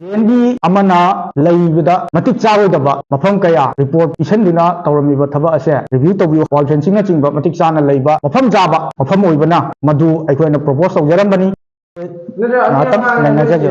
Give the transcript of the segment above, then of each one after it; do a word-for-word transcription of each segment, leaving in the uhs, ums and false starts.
J and B ꯑꯃꯅ ꯂꯩꯕꯗ ꯃꯇꯤꯛ ꯆꯥꯔꯣꯏꯗꯕ ꯃꯐꯝ ꯀꯌꯥ ꯔꯤꯄꯣꯔꯠ ꯄꯤꯁꯟꯗꯨꯅ ꯇꯧꯔꯝꯃꯤꯕ ꯊꯕꯛ ꯑꯁꯦ ꯔꯤꯚ꯭ꯌꯨ ꯇꯧꯕꯤꯌꯨ꯫ ꯋꯥꯜ ꯐꯦꯟꯁꯤꯡꯅꯆꯤꯡꯕ ꯃꯇꯤꯛ ꯆꯥꯅ ꯂꯩꯕ ꯃꯐꯝ ꯆꯥꯕ ꯃꯐꯝ ꯑꯣꯏꯕꯅ ꯃꯗꯨ ꯑꯩꯈꯣꯏꯅ ꯄ꯭ꯔꯣꯄꯣꯁ ꯇꯧꯖꯔꯝꯕꯅꯤ꯫ ꯉꯥꯏꯍꯥꯛꯇꯪ ꯉꯥꯏꯅꯖꯒꯦ꯫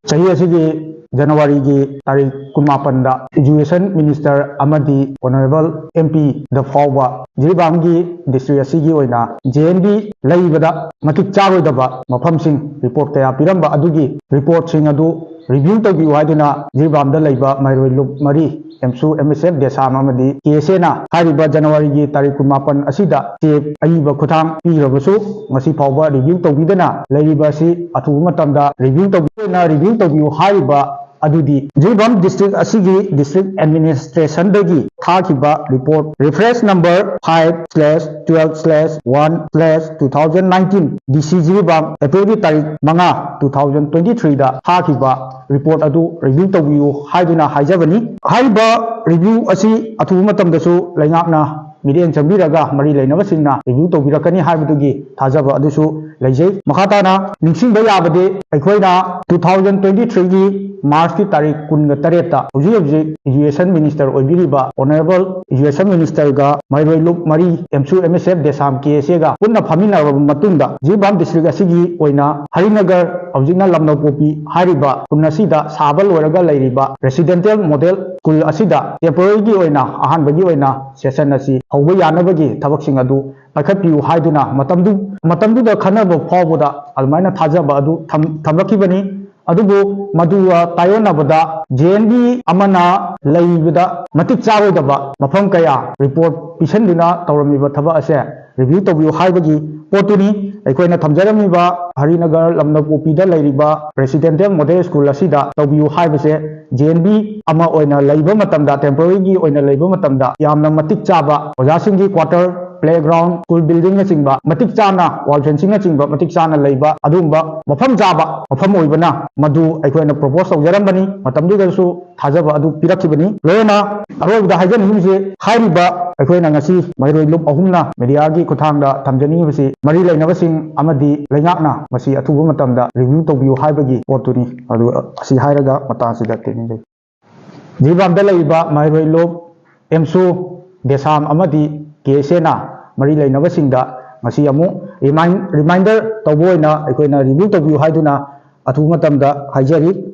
ꯆꯍꯤ ꯑꯁꯤꯒꯤ ꯖꯅꯋꯥꯔꯤꯒꯤ ꯇꯥꯔꯤꯛ ꯀꯨꯟꯃꯥꯄꯟꯗ ꯏꯖꯨꯀꯦꯁꯟ ꯃꯤꯅꯤꯁꯇꯔ ꯑꯃꯗꯤ ꯑꯣꯅꯔꯦꯕꯜ ꯑꯦꯝ ꯄꯤꯗ ꯐꯥꯎꯕ ꯖꯤꯔꯤꯕꯥꯝꯒꯤ ꯗꯤꯁꯇ꯭ꯔꯤꯛ ꯑꯁꯤꯒꯤ ꯑꯣꯏꯅ ꯖꯦ ꯑꯦꯟ ꯕꯤ ꯂꯩꯕꯗ ꯃꯇꯤꯛ ꯆꯥꯔꯣꯏꯗꯕ ꯃꯐꯝꯁꯤꯡ ꯔꯤꯄꯣꯔꯠ ꯀꯌꯥ ꯄꯤꯔꯝꯕ ꯑꯗꯨꯒꯤ ꯔꯤꯄꯣꯔꯠꯁꯤꯡ ꯑꯗꯨ ꯔꯤꯚ꯭ꯌꯨ ꯇꯧꯕꯤꯌꯨ ꯍꯥꯏꯗꯨꯅ ꯖꯤꯔꯤꯕꯥꯝꯗ ꯂꯩꯕ ꯃꯩꯔꯣꯏ ꯂꯨꯞ ꯃꯔꯤ, ꯑꯦꯝꯁꯨ, ꯑꯦꯝ ꯑꯦꯁ ꯑꯦꯐ, ꯗꯦꯁꯥꯝ ꯑꯃꯗꯤ ꯀꯦ ꯑꯦꯁ ꯑꯦꯅ ꯍꯥꯏꯔꯤꯕ ꯖꯅꯋꯥꯔꯤꯒꯤ ꯇꯥꯔꯤꯛ ꯀꯨꯟꯃꯥꯄꯟ ꯑꯁꯤꯗ ꯆꯦ ꯑꯏꯕ ꯈꯨꯠꯊꯥꯡ ꯄꯤꯈ꯭ꯔꯕꯁꯨ ꯉꯁꯤ ꯐꯥꯎꯕ ꯔꯤꯚ꯭ꯌꯨ ꯇꯧꯕꯤꯗꯅ ꯂꯩꯔꯤꯕ ꯑꯁꯤ ꯑꯊꯨꯕ ꯃꯇꯝꯗ ꯔꯤꯚ꯭ꯌꯨ ꯇꯧꯕꯤꯗꯨꯅ ꯔꯤꯚ꯭ꯌꯨ ꯇꯧꯕꯤꯌꯨ ꯍꯥꯏꯔꯤꯕ ꯑꯗꯨꯗꯤ ꯖꯤꯔꯤꯕꯥꯝ ꯗꯤꯁꯇ꯭ꯔꯤꯛ ꯑꯁꯤꯒꯤ ꯗꯤꯁꯇ꯭ꯔꯤꯛ ꯑꯦꯗꯃꯤꯅꯤꯁꯇ꯭ꯔꯦꯁꯟꯗꯒꯤ ꯊꯥꯈꯤꯕ report reference number five slash twelve slash one slash two thousand nineteen, ꯗꯤ ꯁꯤ ꯖꯤꯔꯤꯕꯥꯝ, ꯑꯦꯄ꯭ꯔꯤꯜꯒꯤ ꯇꯥꯔꯤꯛ ꯃꯉꯥ, two thousand twenty three ꯗ ꯊꯥꯈꯤꯕ ꯔꯤꯄꯣꯔꯠ ꯑꯗꯨ ꯔꯤꯚ꯭ꯌꯨ ꯇꯧꯕꯤꯌꯨ ꯍꯥꯏꯗꯨꯅ ꯍꯥꯏꯖꯕꯅꯤ꯫ ꯍꯥꯏꯔꯤꯕ ꯔꯤꯚ꯭ꯌꯨ ꯑꯁꯤ ꯑꯊꯨꯕ ꯃꯇꯝꯗꯁꯨ ꯂꯩꯉꯥꯛꯅ ꯃꯤꯠꯌꯦꯡ ꯆꯪꯕꯤꯔꯒ ꯃꯔꯤ ꯂꯩꯅꯕꯁꯤꯡꯅ ꯔꯤꯚ꯭ꯌꯨ ꯇꯧꯕꯤꯔꯛꯀꯅꯤ ꯍꯥꯏꯕꯗꯨꯒꯤ ꯊꯥꯖꯕ ꯑꯗꯨꯁꯨ ꯂꯩꯖꯩ꯫ ꯃꯈꯥ ꯇꯥꯅ ꯅꯤꯡꯁꯤꯡꯕ ꯌꯥꯕꯗꯤ ꯑꯩꯈꯣꯏꯅ two thousand twenty three ꯒꯤ ꯃꯥꯔꯆꯀꯤ ꯇꯥꯔꯤꯛ ꯀꯨꯟꯒ ꯇꯔꯦꯠꯇ ꯍꯧꯖꯤꯛ ꯍꯧꯖꯤꯛ ꯏꯖꯨꯀꯦꯁꯟ ꯃꯤꯅꯤꯁꯇꯔ ꯑꯣꯏꯕꯤꯔꯤꯕ ꯑꯣꯅꯔꯦꯕꯜ ꯏꯖꯨꯀꯦꯁꯟ ꯃꯤꯅꯤꯁꯇꯔꯒ ꯃꯩꯔꯣꯏ ꯂꯨꯞ ꯃꯔꯤ, ꯑꯦꯝꯁꯨ, ꯑꯦꯝ ꯑꯦꯁ ꯑꯦꯐ, ꯗꯦꯁꯥꯝ, ꯀꯦ ꯑꯦꯁ ꯑꯦꯒ ꯄꯨꯟꯅ ꯐꯝꯃꯤꯟꯅꯔꯕ ꯃꯇꯨꯡꯗ ꯖꯤꯔꯤꯕꯥꯝ ꯗꯤꯁꯇ꯭ꯔꯤꯛ ꯑꯁꯤꯒꯤ ꯑꯣꯏꯅ ꯍꯔꯤꯅꯒꯔ, ꯍꯧꯖꯤꯛꯅ ꯂꯝꯅꯧꯄꯣꯛꯄꯤ ꯍꯥꯏꯔꯤꯕ ꯈꯨꯟ ꯑꯁꯤꯗ ꯁꯥꯕ ꯂꯣꯏꯔꯒ ꯂꯩꯔꯤꯕ ꯔꯦꯁꯤꯗꯦꯟꯇꯦꯜ ꯃꯣꯗꯦꯜ ꯁ꯭ꯀꯨꯜ ꯑꯁꯤꯗ ꯇꯦꯝꯄꯣꯔꯔꯤꯒꯤ ꯑꯣꯏꯅ ꯑꯍꯥꯟꯕꯒꯤ ꯑꯣꯏꯅ ꯁꯦꯁꯟ ꯑꯁꯤ ꯍꯧꯕ ꯌꯥꯅꯕꯒꯤ ꯊꯕꯛꯁꯤꯡ ꯑꯗꯨ ꯄꯥꯏꯈꯠꯄꯤꯌꯨ ꯍꯥꯏꯗꯨꯅ ꯃꯇꯝꯗꯨ-, ꯃꯇꯝꯗꯨꯗ ꯈꯟꯅꯕ ꯐꯥꯎꯕꯗ ꯑꯗꯨꯃꯥꯏꯅ ꯊꯥꯖꯕ ꯑꯗꯨ ꯊꯝ-, ꯊꯝꯂꯛꯈꯤꯕꯅꯤ꯫ ꯑꯗꯨꯕꯨ ꯃꯗꯨꯒ ꯇꯥꯏꯑꯣꯟꯅꯕꯗ ꯖꯦ ꯑꯦꯟ ꯕꯤ ꯑꯃꯅ ꯂꯩꯕꯗ ꯃꯇꯤꯛ ꯆꯥꯔꯣꯏꯗꯕ ꯃꯐꯝ ꯀꯌꯥ ꯔꯤꯄꯣꯔꯠ ꯄꯤꯁꯟꯗꯨꯅ ꯇꯧꯔꯝꯃꯤꯕ ꯊꯕꯛ ꯑꯁꯦ ꯔꯤꯚ꯭ꯌꯨ ꯇꯧꯕꯤꯌꯨ ꯍꯥꯏꯕꯒꯤ ꯄꯣꯠꯇꯨꯅꯤ꯫ ꯑꯩꯈꯣꯏꯅ ꯊꯝꯖꯔꯝꯃꯤꯕ ꯍꯔꯤꯅꯒꯔ ꯂꯝꯅꯧꯄꯣꯛꯄꯤꯗ ꯂꯩꯔꯤꯕ ꯔꯦꯁꯤꯗꯦꯟꯇꯦꯜ ꯃꯣꯗꯦꯜ ꯁ꯭ꯀꯨꯜ ꯑꯁꯤꯗ ꯇꯧꯕꯤꯌꯨ ꯍꯥꯏꯕꯁꯦ ꯖꯦ ꯑꯦꯟ ꯕꯤ ꯑꯃ ꯑꯣꯏꯅ ꯂꯩꯕ ꯃꯇꯝꯗ, ꯇꯦꯝꯄꯣꯔꯔꯤꯒꯤ ꯑꯣꯏꯅ ꯂꯩꯕ ꯃꯇꯝꯗ ꯌꯥꯝꯅ ꯃꯇꯤꯛ ꯆꯥꯕ ꯑꯣꯖꯥꯁꯤꯡꯒꯤ ꯀ꯭ꯋꯥꯇꯔ playground, school building ꯅꯆꯤꯡꯕ ꯃꯇꯤꯛ ꯆꯥꯅ, wall fencing ꯅꯆꯤꯡꯕ ꯃꯇꯤꯛ ꯆꯥꯅ ꯂꯩꯕ ꯑꯗꯨꯒꯨꯝꯕ ꯃꯐꯝ ꯆꯥꯕ ꯃꯐꯝ ꯑꯣꯏꯕꯅ ꯃꯗꯨ ꯑꯩꯈꯣꯏꯅ propose ꯇꯧꯖꯔꯝꯕꯅꯤ꯫ ꯃꯇꯝꯗꯨꯗꯁꯨ ꯊꯥꯖꯕ ꯑꯗꯨ ꯄꯤꯔꯛꯈꯤꯕꯅꯤ꯫ ꯂꯣꯏꯅꯅ ꯑꯔꯣꯏꯕꯗ ꯍꯥꯏꯖꯅꯤꯡꯉꯤꯕꯁꯤ, ꯍꯥꯏꯔꯤꯕ ꯑꯩꯈꯣꯏꯅ ꯉꯁꯤ ꯃꯍꯩꯔꯣꯏ ꯂꯨꯞ ꯑꯍꯨꯝꯅ media ꯒꯤ ꯈꯨꯠꯊꯥꯡꯗ ꯊꯝꯖꯅꯤꯡꯉꯤꯕꯁꯤ, ꯃꯔꯤ ꯂꯩꯅꯕꯁꯤꯡ ꯑꯃꯗꯤ ꯂꯩꯉꯥꯛꯅ ꯃꯁꯤ ꯑꯊꯨꯕ ꯃꯇꯝꯗ review ꯇꯧꯕꯤꯌꯨ ꯍꯥꯏꯕꯒꯤ ꯄꯣꯠꯇꯨꯅꯤ꯫ ꯑꯗꯨ ꯑꯁꯤ ꯍꯥꯏꯔꯒ ꯃꯇꯥꯡ ꯑꯁꯤꯗ ꯇꯦꯟꯖꯩ꯫ ꯖꯤꯔꯤꯕꯥꯝꯗ ꯂꯩꯔꯤꯕ ꯃꯍꯩꯔꯣꯏ ꯂꯨꯞ ꯑꯦꯝꯁꯨ, ꯗꯦꯁꯥꯝ ꯑꯃꯗꯤ ꯀꯦ ꯑꯦꯁ ꯑꯦꯅ ꯃꯔꯤ ꯂꯩꯅꯕꯁꯤꯡꯗ ꯉꯁꯤ ꯑꯃꯨꯛ remind-, reminder ꯇꯧꯕ ꯑꯣꯏꯅ ꯑꯩꯈꯣꯏꯅ review ꯇꯧꯕꯤꯌꯨ ꯍꯥꯏꯗꯨꯅ ꯑꯊꯨꯕ ꯃꯇꯝꯗ ꯍꯥꯏꯖꯔꯤ꯫